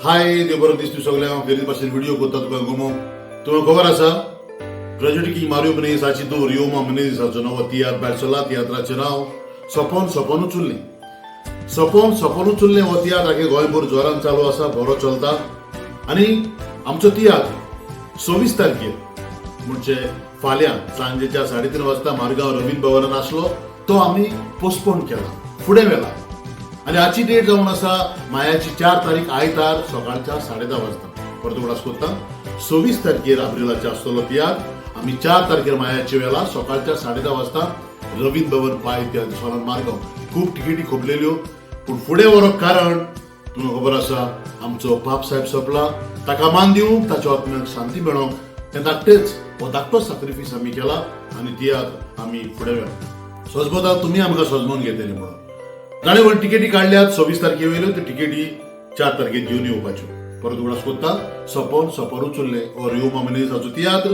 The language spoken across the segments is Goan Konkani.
हाय, देव बरो दीस तूं सगळ्यांक. हांव फेरीद भाशेन व्हिडिओ करता तुका गमोवंक. तुमकां खबर आसा, ट्रेजेडी किंग मारियो मिनेझाची दो रियोमा मिनेझाचो नवो तियात्र भायर सरला. तियात्राचें नांव सपन सपनूच उरलें. सपन सपनूच उरलें हो तियात्र आख्खे गोंयभर जोरान चालू आसा, बरो चलता. आनी आमचो तियात्र 26 तारखेर म्हणजे फाल्यां सांजेच्या 3:30 वाजता मारगांव रवींद्र भवनान आसलो, तो आमी पोस्टपोन केला, फुडें व्हेला. आनी आजची डेट जावन आसा मायाची 4 तारीख, आयतार, सकाळच्या 10:30 वाजता. परत उगडास करता, 26 तारखेर आब्रिलाचे आसतलो तियात्र, आमी 4 तारखेर मायाची वेला सकाळच्या 10:30 वाजता रवींद्र भवन, पाय तियात्र हॉलान, मारगांव. खूब तिकेटी खोपलेल्यो, पूण फुडें व्हरप कारण तुमकां खबर आसा, आमचो पाप साहेब सोंपला. ताका मान दिवंक, ताच्या आत्म्याक शांती मेळोंक हें धाकटेच, हो धाकटोच साक्रिफीस आमी केला आनी तियात्र आमी फुडें व्हेला. सोजमता तुमी आमकां सोजमोन घेतली म्हणून. जाणें कोण तिकेटी काडल्यात 26 तारखे वयल्यो, त्यो तिकेटी 4 तारखेर घेवन येवपाच्यो. परत उगडास करता, सपन सपनूच उरलें हो रियोमा मिनेझाचो तियात्र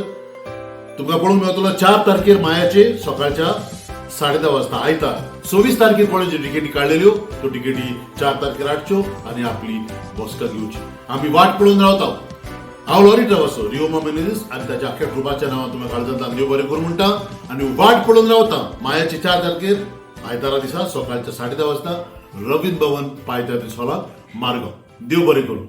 तुमकां पळोवंक मेळटलो 4 तारखेर मायाचे सकाळच्या 10:30 वाजता, आयतार. 26 तारखेर कोणे ज्यो तिकेटी काडलेल्यो, त्यो तिकेटी 4 तारखेर हाडच्यो आनी आपली बसका घेवची. आमी वाट पळोवन रावता. हांव लॉरी ट्रॅव्हर्सो रियोमा मिनेझीस आनी ताच्या आख्ख्या ट्रुपाच्या नांवान तुमकां काळजांतल्यान देव बरें करूं म्हणटा आनी वाट पळोवन रावता मायाचे 4 तारखेर आयतारा दिसा सकाळच्या 10:30 वाजता रवींद्र भवन, पायत्या हॉलांत, मारगांव. देव बरें करूं.